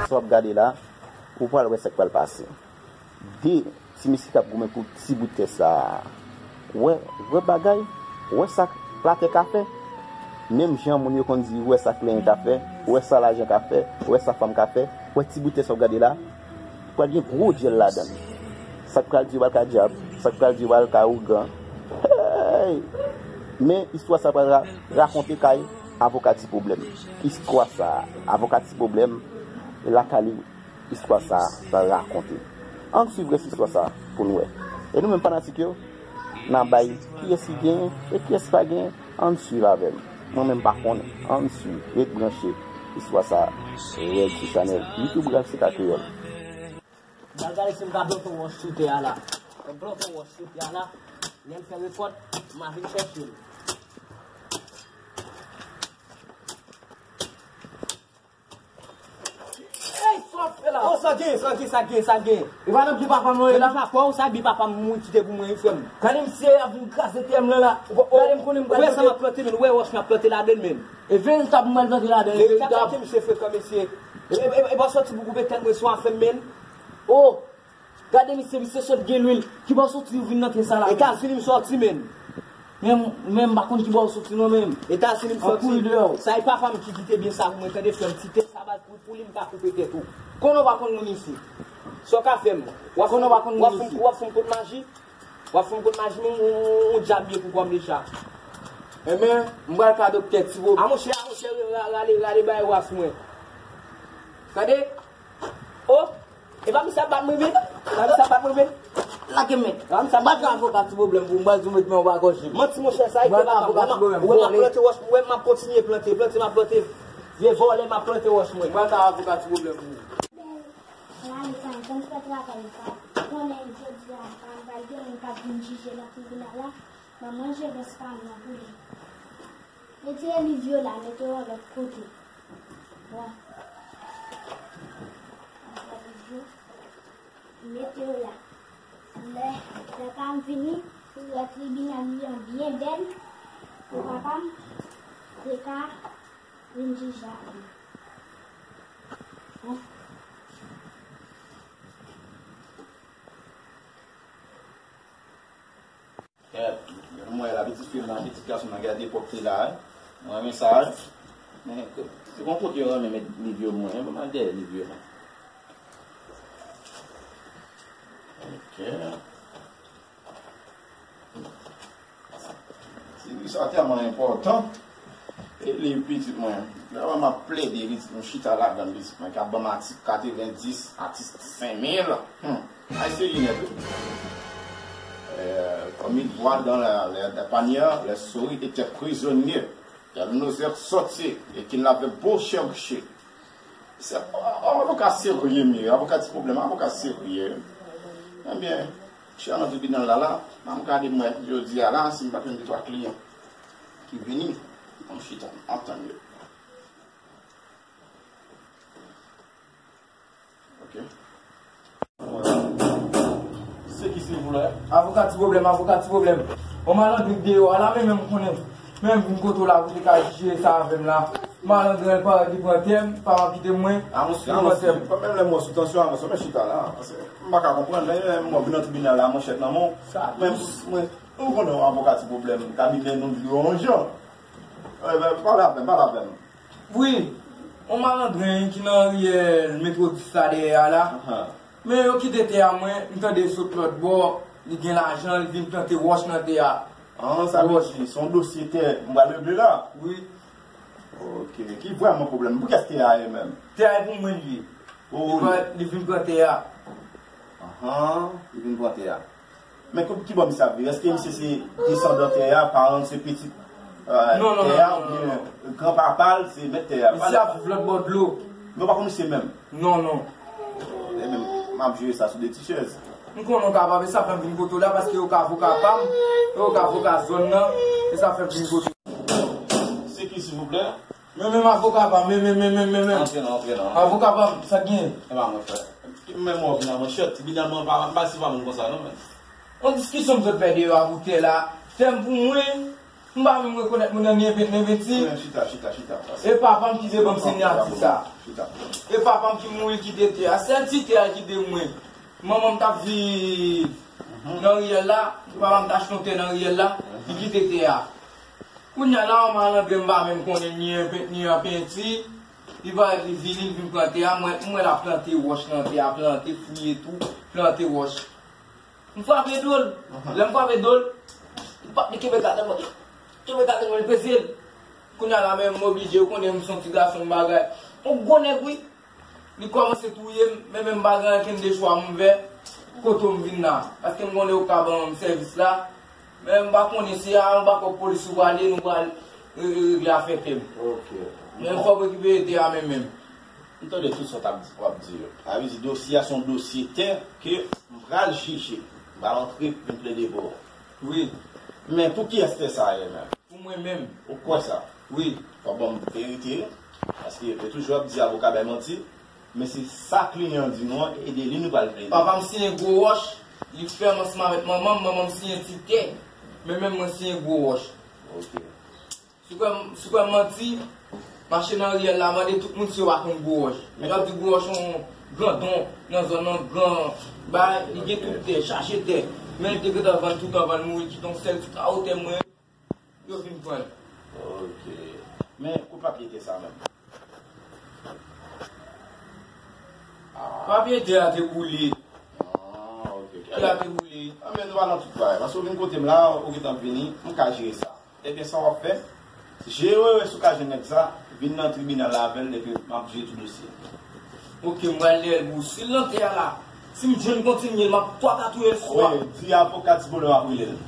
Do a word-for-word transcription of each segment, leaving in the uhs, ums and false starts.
Sa w ap gade la, ou pral wè sa k pral pase. De ti mesye k ap goumen pou ti bout tè sa a. Wè, wè bagay, wè sa k latè ka fè. Menm jan moun yo konn di, wè sa k lenyen ka fè, wè sa lajan ka fè, wè sa fanm ka fè, wè ti bout tè sa w ap gade la, pral gen gwo dyèl ladan l. Sa k pral di yo pral ka dyab, sa k pral di yo pral ka ougan. Hey! Men istwa sa pral ra-, rakonte kay avoka ti pwoblèm. Istwa sa, avoka ti pwoblèm, lakay li, istwa sa pral rakonte. Ann swiv rès istwa sa pou n wè. E nou menm fanatik yo, n a bay kiyès ki genyen e kiyès ki pa genyen, ann swiv avè m. Mwen menm pa konnen, ann swiv, ret branche. Istwa sa rèd sou chanèl YouTube Ralph C K Kreyòl. N al gade si m ka plante wòch sou tè a la. Lè m plante wòch sou tè a la, lè m fè rekòt, m a vin chèche l. Ey, sa w ap fè la? Oh, sa gen, sa gen, sa gen, sa gen. E pa nan byen papa m non, e la? Nan byen papa w, sa byen papa m mwen kite pou mwen, wi, frè m. Gade misye ap vin kraze tè m nan la. Ou, ou, gade m konnen m pral plante. Ou wè sa m ap plante, men ou wè wòch m ap plante ladan l, men. E veritab m pral plante ladan l, e veritab. Gade misye frekan, mesye. E, e, e, e pa sòti pou koupe tèt mwen sou afè m, men. Oh! Gade misye, misye sot gen lwil. Kibò w soti ou vin nan tè sa la? Etazini m sòti, men. Men, men m pa konn kibò w soti non, men. Etazini m sòti. An kouri deyò. Sa e papa m ki kite byen sa pou mwen, tande frè m. Ti tè sa baz pou, pou li m ka koupe tèt ou. Konnen w pa konn moun isi. Sa w ka fè m? W ap, konnen w pa konn moun isi. W ap fè m, w ap fè m kout maji? W ap fè m kout maji, men yon, yon, yon dyab ye pou kò m deja. Enben, m pral ka doktè ti bo. A monchè, a monchè, ra-, rale, rale bay ras mwen. Tande? Oh! E pa misye ap bat mwen, men? E pa misye ap bat mwen, men? Lage men. E pa misye ap bat mwen. M pral ka avoka ti pwoblèm pou ou. M pral di w met men anba gòj li. Manti, monchè, sa e papa m. M pral ka avoka ti pwoblèm. Ou wè m ap plante wòch, ou wè m ap kontinye plante, plante, m ap plante. Vye vòlè, m ap plante wòch mwen. M pral ka avoka ti pwoblèm pou ou. Rale pa janm fè travay sa. Konnen jodi a, m pral gen moun k ap vin jije nan tribinal la. M ap manje rès pa m nan pou li. Retire liv yo la, mete yo lòt kote. Bon. Retire liv yo. Mete yo la. Lè, lè pa m vini, pou wè tribinal li an byen bèl, pou papa m te ka vin jije avè m. Bon. Kèt, mwen la, pitit fi m nan, pitit gason m nan, gade pwòpte la, wi. Mwen renmen sa, wi. Men, se bon kote yo renmen met liv yo mwen, wi, ban m al dèyè liv yo, mwen. Ok. Ti liv sa tèlman enpòtan. E liv pitit mwen. Lè m ap plede, pitit mwen chita ladan l, pitit mwen ka ban m atik katrevendis, atik senk mil. Hmm. Ay serye nèt, wi. Euh, comme il voit dans la, la, la panière, les souris étaient prisonniers, qu'elles n'osèrent sortir et qu'il avait beau chercher. Se, avoka serye m ye, avoka ti pwoblèm, avoka serye. Ebyen, chè nan tribinal la, la, m ap gade mwen, jodi a la, si m pa jwenn de twa kliyan ki vini, m chita, m ap tann yo. Ok. Se ki silvouplè? Avoka ti pwoblèm, avoka ti pwoblèm. On malandren deyò a la, men menm konnen. Men vin kote w la pou te ka jije sa avè m la. Malandren parèt li pran tè m, pa kite mwen. A, monchè, li pran tè m. Menm lè m wè w sou tansyon, avanse, men chita la. Paske m pa ka konprann. Lè m wè w vin nan tribinal la, manchèt nan men w. Sa, men, mwen, ou konnen yon avoka ti pwoblèm, kabinè nou di yo yon jan. Pale avè m, pale avè m. Wi, yon malandren ki nan riyèl Metwodis la dèyè a la. Ahan. Men yo kite tè a mwen, m tande sot lòt bò, li gen lajan, li vin plante wòch nan tè a. An, sa vle di, se yon dosye tè m pral regle la? Wi. Ok, ki vrèman pwoblèm? Pou kiyès tè a ye menm? Tè a e pou mwen li ye. Oh, li vin pran tè a. Ahan, li vin pran tè a. Men ki, ki bò misye ap viv? Èske misye se desandan tè a, paran l se pitit, euh, tè a, oubyen granpapa l se mèt tè a? Misye ap viv lòt bò dlo. Men w pa konn misye menm? Non, non. E men, m ap jere sa sou de ti chèz. M konnen w kapab, e sa fè m vin kote w la, paske ou ka avoka pa m, e ou ka avoka zòn nan, e sa fè m vin kote w. Se ki, silvouplè? Men, men, avoka pa m, men, men, men, men, men, men. Antre non, antre non. Avoka pa m, sa k genyen? E pa mwen, frè. Men mwen vin nan manchèt, tribinal mwen pa, pa si pa moun konsa non, men. Yon diskisyon m sot fè deyò a pou tè la. Tè m pou mwen. M pa menm rekonèt moun nan ni enpenti. Chita, chita, chita. E papa m ki te ban m siyati sa. E papa m ki mouri kite tè a. Sèl ti tè a ki te mwen. Manman m t ap viv nan riyèl la. Papa m t achte yon tè nan riyèl la. Li kite tè a. Kounye a la, yon malandren m pa menm konnen ni an penti. Li parèt li vini, li vin pran tè a. Mwen, mwen l ap plante wòch nan tè a, plante, fouye tou, plante wòch. M frape do l. Lè m frape do l, li pa t kenbe katè mwen. Kenbe katè mwen, li peze l. Kounye a la, men m oblije, ou konnen m se yon ti gason m bagay. Yon gwo nèg, wi. Li kòmanse touye m, men menm m pa gen ankenn de chwa, m ouvè kote m vin la. Paske m konnen yo ka ban m sèvis la. Men m pa konnen si a yon bakòp polis ou prale, nou pral re- re- regle afè tè m. Men fò m rekipere tè a men menm. M tande tout sa w t ap di, w ap di yo. Sa vle di dosye a se yon dosye tè ke m pral jije. M pral antre pou m plede pou ou. Wi. Men pou kiyès tè sa a ye menm? Pou mwen menm. Ou kwè sa? Wi. Fò w ban m verite, wi. Paske yo toujou ap di avoka bay manti. Men se sa kliyan an di nou an, e de li nou pral plede. Papa m siyen gwo wòch, li fè m ansanm avèk manman m, manman m siyen ti tè, men menm mwen siyen gwo wòch. Ok. Si w kwè m, si w kwè m manti, mache nan riyèl la, mande tout moun si yo pa konn gwo wòch. Men yo ap di gwo wòch yon grandon nan zòn nan, gran bay, li gen tout tè, chaje tè. Men li te gentan vann tout anvan l mouri, kite yon sèl ti kawo tè mwen. Yo vin pran l. Ok. Men kout papye tè sa menm? Ah. Papye tè a te boule. Ah, ok, ok. Tè a te boule. Ah, men nou pa nan tout bagay. Paske ou vin kote m la, ou gentan vini, m ka jere sa. Ebyen, sa w ap fè? Jere wè si w ka jwenn nèg sa, vin nan tribinal la avè l, epi m ap jere tout dosye. Ok, m pral lè l pou si l nan tè a la. Si m jwenn kontinye, m ap twa tatouye l swa. Wi, di avoka Ti Bonè m ap rele l.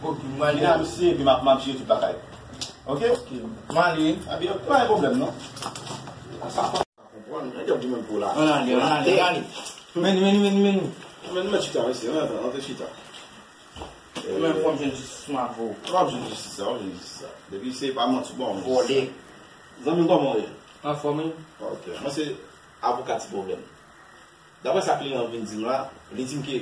Ok, m pral lè l. Vin a misye, epi m ap, m ap jere tout bagay. Ok? Ok, m ale. Ebyen, pa gen pwoblèm, non. Sa pa konprann, nèg ap di menm pou la. Ann ale, ann ale, ann ale. Vini, vini, vini, vini. Men, men chita, mesye, antre, antre chita. Men fò m jwenn jistis mwen avè w. W ap jwenn jistis sa, w ap jwenn jistis sa. Depi se pa manti, bon, vòlè. Zanmi m, kòman w ye? Anfòm, wi. Ok. Mwen se avoka Ti Pwoblèm. Daprè sa kliyan an vin di m la, li di m ke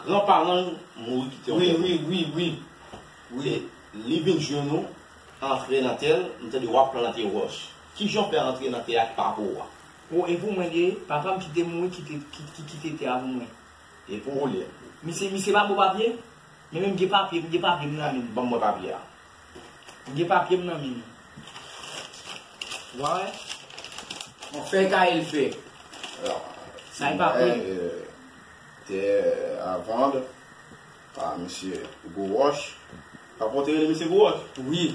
granparan l mouri kite yon tè. Wi, wi, wi, wi. Wi. E li vin jwenn ou, antre nan tè l, m tande w ap plante wòch. Kijan w fè antre nan tè a ki pa pou ou a? O, e pou mwen li ye, papa m ki te mouri, ki te, ki, ki kite tè a pou mwen. E pou ou li ye? Misye, misye pa bo papye? Men, men m gen papye, m gen papye m nan men m. Ban m wè papye a. M gen papye m nan men m. Ou pa wè? On fè kay el fè. Sa e pa vre. Tè a vann pa misye Gwo Wòch. Pa konte rele misye Gwo Wòch? Wi.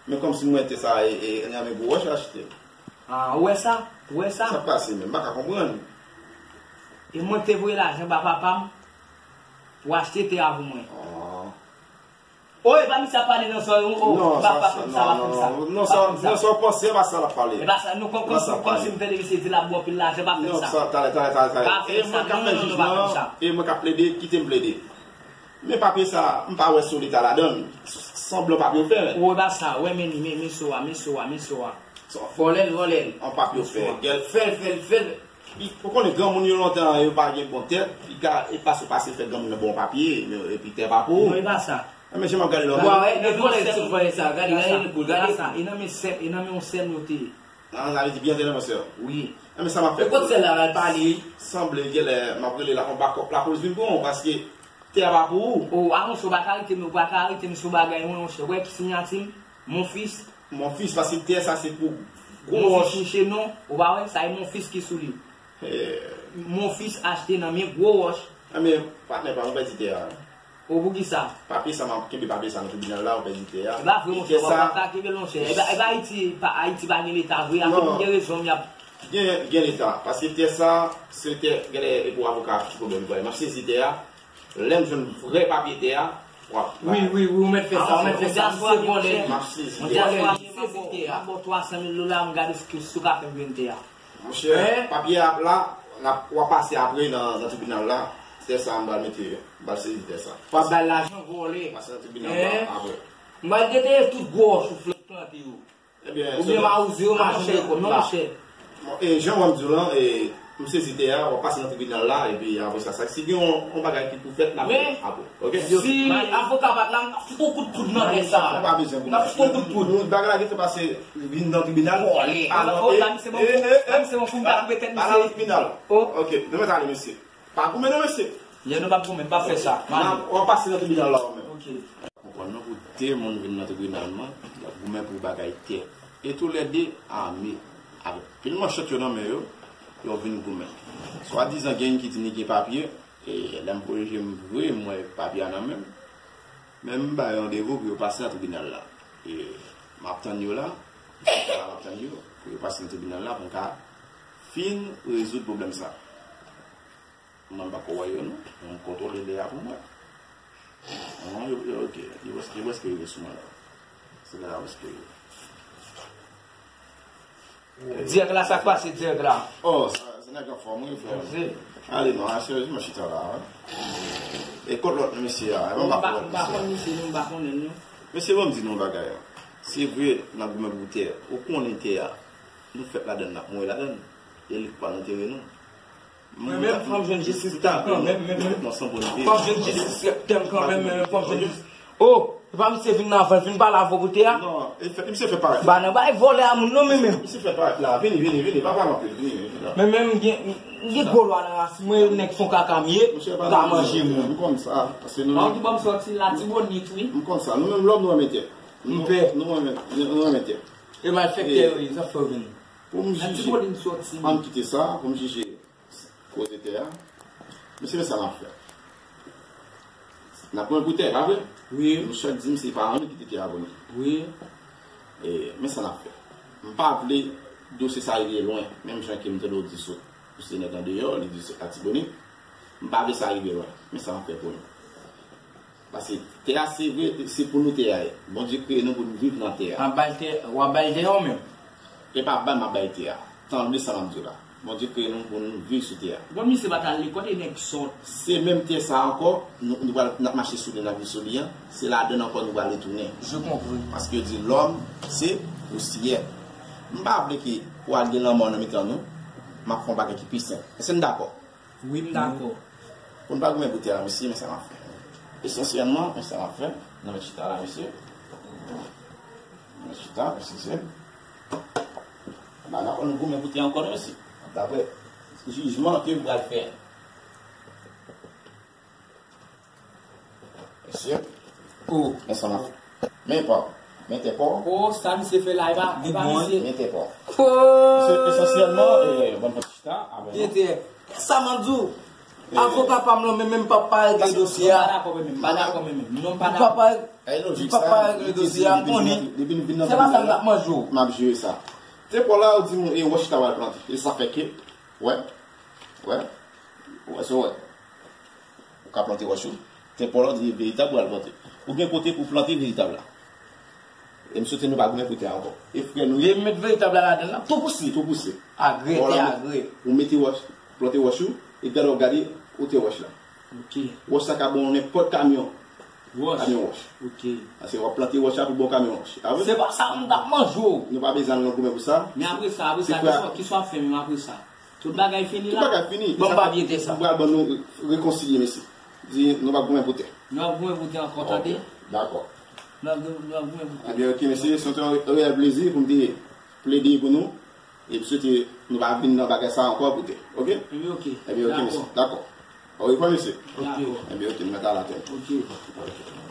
Men kòmsi mwen te sa e, e, nan men Gwo Wòch achte. Ah, ou wè sa? Ou wè sa? Sa pase menm, m pa ka konprann. E mwen te voye lajan ba papa m pou achte tè a pou mwen. Ah. O, e pa misye ap pale nan sa, o, o, non, pa, sa, pa sa, fè m sa, non, pa fè m sa. Non, non, sa, non, sa w panse, e pa sa l ap pale. E pa sa, nou, kòm, kòm, kòm si m tande misye di l ap ba w pil lajan, pa fè m sa. Non, sa, talè, talè, talè, talè. Pa fè m sa, non, non, non, non, pa fè m sa. E mwen k ap plede, kite m plede. Men papye sa, m pa wè solita ladan l. Sanblan papye w fè. O, e pa sa, wè, men li, men, men so a, men so a, men so a. Vòlè l, vòlè l. An papye w fè. Fè l, fè l, fè l. Ou konnen granmoun yo lontan an, yo pa gen bon tèt, piga e pase w pase fè granmoun nan bon papye, epi tè pa pou ou. Non, e pa sa. Men jan m ap gade lò. Gade, gade, gade, gade, gade, gade, gade. E nan men sè, e nan men yon sè m yo te ye. Ah, sa vle di byen tè nan men sè. Wi. Men sa m ap fè. E kot sè la, la pale? Sanble genlè m ap rele la, yon bakòp lapolis vin pran w, paske tè a pa pou ou. O, a monchè, ou pa ka arete m, ou pa ka arete m sou bagay mwen, monchè. Wè ki siyati m? Mon fils. Mon fils, paske tè sa se pou Gwo Wòch. Mon fils, non, ou pa wè, sa e Mon fils ki sou li. Eh. Mon fils achte nan men Gwo Wòch. Enben, patnè pa m, ou pèdi tè a. O, poukisa? Papye sa, m ap kenbe papye sa nan tribinal la, ou pèdi tè a. E pa vre, monchè, w ap ka kenbe l, monchè. E pa, e pa Ayiti, pa, Ayiti pa gen leta vre, Afriken gen rezon, y ap. Gen, gen leta, paske tè sa, se tè, genlè, e pou avoka Ti Pwoblèm, m ap sezi tè a. Lè m jwenn vrè papye tè a, w ap. Wi, wi, wi, ou mèt fè sa, ou mèt fè sa. Misye vòlè. M ap sezi tè a. Monchè, m ap ba w twa san mil dola, m gade si, si w ka fè m jwenn tè a. Monchè, papye a ap la, n ap, w ap pase apre nan, nan tribinal la. Tè sa, m pral mete, m pral sezi tè sa. W ap bay lajan vòlè. Pase nan tribinal la apre. M pral deteye tout Gwo Wòch ou plante yo. Ebyen, oubyen m a wouze yo, m a jwenn rekòt la. Monchè. Bon, e jan w ap di w lan, e, M sezi tè a, w ap pase nan tribinal la, epi apre sa, sa, si gen yon, yon bagay ki pou fèt, n ap fè apre. Ok? Si avoka pa t la, n ap fout yon kout poud nan tè sa. Ou pa bezwen pou n ap fout yon kout poud. Nou bagay la gentan pase vin nan tribinal. Alò, la, misye, bon, la, misye, bon, pou m pa koupe tèt misye. Tribinal. Ok, nou mèt ale, mesye. Pa goumen non, mesye. Lè nou p ap goumen, n p ap fè sa. N ap pase nan tribinal la, ou menm. Ok. Konprann non, pou de moun vin nan tribinal, man, y ap goumen pou bagay tè. E toulède ame, avèk pil manchèt yo nan men yo, yo vin goumen. Swadizan gen ki di ni gen papye, e lè m pwoteje m vre, m wè papye a nan men m. Men m ba yo randevou pou yo pase nan tribinal la. E m ap tann yo la, m ap tann yo, pou yo pase nan tribinal la, pou m ka fin rezoud pwoblèm sa. Mwen m pako wè yo non. Mwen m kontwole lè a pou mwen. Non, yo, yo, ok. Yo prèske, yo prèske rive sou mwen la. Se la yo prèske rive. Dirèk la, sa k pase dirèk la? Oh, sa, se nèg anfòm, wi, frè. Ale non, asye, mwen chita la, wi. E kot lòt mesye a? Mwen pa konn mesye a. Mesye, bon, m di nou yon bagay. Se vre, n ap goumen pou tè. Ou konnen tè a. Nou fèt ladann, n ap mouri ladann. E li k pral antere nou. Mwen menm, fò m jwenn jistis tè m kanmenm, menm, menm. Fò m jwenn jistis tè m kanmenm, menm, fò m jwenn jistis. Oh, e pa misye vin nan avan, vin pale avè w pou tè a? Non, e fè, misye fè parèt. Ba nan bay vòlè a moun non, men menm. Misye fè parèt la. Vini, vini, vini, pa pale anpil, vini, vini la. Men menm gen, gen gwo lwa nan ras mwen, nèg fon kaka m ye, m ka manje moun. M konn sa, paske nou. An ki ban m sòti Latibonit, wi. M konn sa, nou menm lòm nou renmen tè. M pè. Nou renmen, nou renmen tè. E malfektè yo ye, sa fè yo vini. Pou m jije, ann kite sa, pou m jije koze tè a. Mesye, men sa n ap fè. N ap pran pou tè, pa vre? Wi. Nou chak di m se pa nou ki te tè a pou nou. Wi. E, men sa n ap fè. M pa vle dosye sa rive lwen, menm jan ke m tande w di sou, sou nèg andeyò, li di se Latibonit. M pa vle sa rive lwen, men sa n ap fè pou nou. Paske tè a, se vre, se pou nou tè a ye. Bondye kreye nou pou nou viv nan tè a. W ap bay tè, w ap bay tè a ou menm? E pa bay m ap bay tè a. Tande sa m ap di w la. Bondye kreye nou pou nou viv sou tè a. Bon, misye pa t al lekòl, e nèg sòt. Se menm tè sa a ankò, nou, nou pral, n ap mache sou li, n ap viv sou li an. Se ladann ankò nou pral retounen. Je comprends. Paske yo di lòm se pousyè. M pa vle ke pou al gen lanmò nan mitan nou, m ap fè yon bagay ki pi senp. Èske n dakò? Wi, m dakò. Pou n pa goumen pou tè a, mesye, men sa m ap fè. Esansyèlman, men sa m ap fè. Nan men chita la, mesye. Nan men chita, mesye. Ba, n ap nou goumen pou tè ankò, non, mesye. Daprè jijman ke m pral fè. Mesye. Oh. Men sa m ap fè. Men pa w. Men tè pa w. Oh, sa misye fè la, e pa, e pa misye. Men tè pa w. Oh. Mesye, esansyèlman, e, bòn fè chita, avè nou. Gen tè. Sa m ap di w. Avoka pa m lan, men menm pa pa regle dosye a. M pa dakò, men menm. M pa dakò, men menm. Non, m pa dakò. Pa pa regle dosye a, konnen. Se pa sa m t ap manje w. M ap jere sa. Tè pa w la, ou di m, e, wòch ta pral plante. E sa fè ke, wè, wè, wè, se wè. Ou ka plante wòch ou. Tè pa w la, ou di veritab ou al plante. Ou gen kote pou plante veritab la. E m swete nou pa goumen pou tè a ankò. E frè nou ye. E m met veritab la ladann la, tou pouse. Tou pouse. Agre, tè agre. Ou mete wòch, plante wòch ou, e gade w ap gade, ou tè wòch la. Ok. Wòch sa ka bon nenpòt kamyon. Wòch. Kamyon wòch. Ok. Paske w ap plante wòch la pou bon kamyon wòch. A vre? Se pa sa m t ap manje w. Nou pa bezwen al nan goumen pou sa. Men apre sa, apre sa, kisa, kisa w ap fè menm apre sa? Tout bagay fini la. Tout bagay fini. Bon, m pa byen tè sa. Nou pral ban nou rekonsilye, mesye. Di, nou p ap goumen pou tè. Nou ap goumen pou tè ankò, tande? Ok, dakò. Nou ap, nou ap goumen pou tè. Ebyen, ok, mesye, se yon reyèl plezi pou m te plede pou nou. E m swete nou pa vin nan bagay sa ankò pou tè. Ok? Ebyen, ok. Ebyen, ok, mesye. Dakò. Dakò. Ou reponn, mesye? Dakò. Ebyen, ok, nou mèt al atè. Ok. Ok.